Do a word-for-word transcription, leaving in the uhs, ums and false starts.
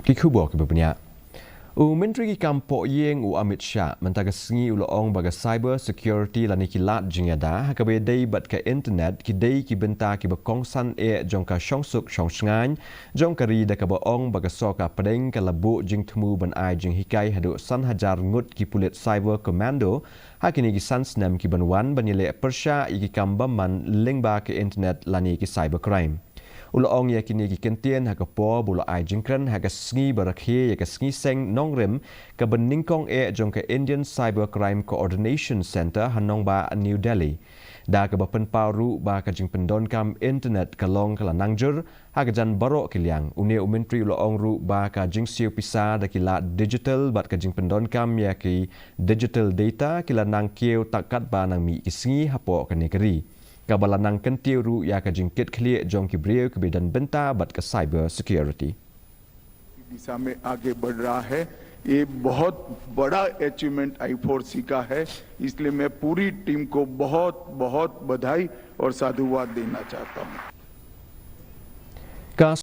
Ki khubor kiba bniah. U Myntri ki kam poh ïing u Amit Shah mynta ka sngi u la ong ba ka cyber security lane ki lad jingïada ha kaba ïadei bad ka internet ki dei ki bynta kiba kongsan eh jong ka shongsuk shongshngaiñ jong ka ri, da kaba ong ba ka sorkar pdeng ka la buh jingthmu ban ai jinghikai haduh san hajar ngut ki pulit cyber commando ha kine ki san snem kiban wan ban ïaleh pyrshah ïa ki kam bymman lyngba ka internet lane ki cyber crime. U la ong ïa kine ki kyntien ha ka por ba u la ai jingkren ha ka sngi ba rakhe ïa ka sngi seng nongrim kaba nyngkong eh jong ka Indian Cyber Crime Coordination Centre ha nongbah New Delhi. Da kaba pynpaw ruh ba ka jingpyndonkam internet ka long ka la nangjur ha ka jan baroh ki liang. Une u Myntri u la ong ruh ba ka jingsiew pisa da ki lad digital bad ka jingpyndonkam ïa ki digital data ki la nang kiew tak katba nang mih ki sngi hapoh kane ka ri, kaba la nang kyntiew ruh ïa ka jingkitkhlieh jong ki briew kiba don bynta bad ka cyber security. दिशा में आगे बढ़ रहा है। ये बहुत बड़ा अचीवमेंट आई फोर सी का है, इसलिए मैं पूरी टीम को बहुत बहुत बधाई और साधुवाद देना चाहता हूँ।